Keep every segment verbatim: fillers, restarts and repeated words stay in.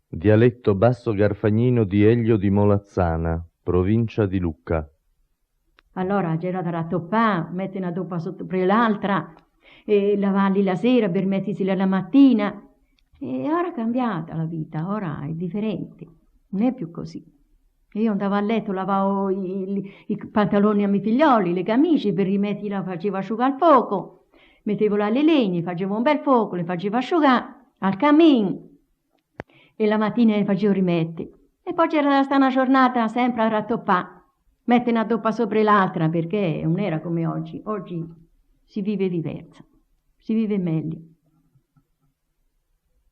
Dialetto basso garfagnino di Elio di Molazzana, provincia di Lucca. Allora c'era da rattoppà, mette una toppa sottu per l'altra, e lavarli la sera per metterseli la mattina. E ora è cambiata la vita, ora è differente, non è più così. Io andavo a letto, lavavo i, i- i pantaloni a miei figlioli, le camicie, per rimetterli, la facevo asciugare al fuoco, mettevo là le legne, facevo un bel fuoco, le facevo asciugare al camino. E la mattina le facevo rimettere. E poi c'era da stare una giornata sempre a rattoppà, mettere una toppa sopra l'altra, perché non era come oggi. Oggi si vive diverso, si vive meglio.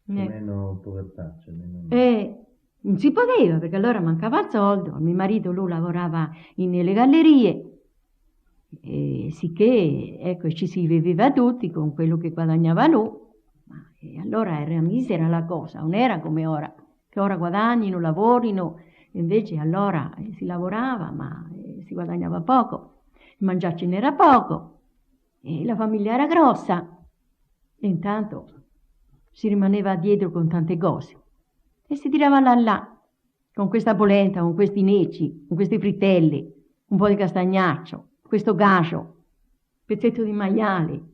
C'è meno povertà, c'è meno... Eh, non si poteva, perché allora mancava il soldo. Mio marito, lui, lavorava in, nelle gallerie, e sicché, ecco, ci si viveva tutti con quello che guadagnava lui. Ma, e allora era misera la cosa, non era come ora, che ora guadagnino, lavorino, e invece allora, eh, si lavorava, ma, eh, si guadagnava poco, mangiare ce n'era poco, e la famiglia era grossa, e intanto si rimaneva dietro con tante cose, e si tirava là là, con questa polenta, con questi neci, con queste frittelle, un po' di castagnaccio, questo cacio, pezzetto di maiale,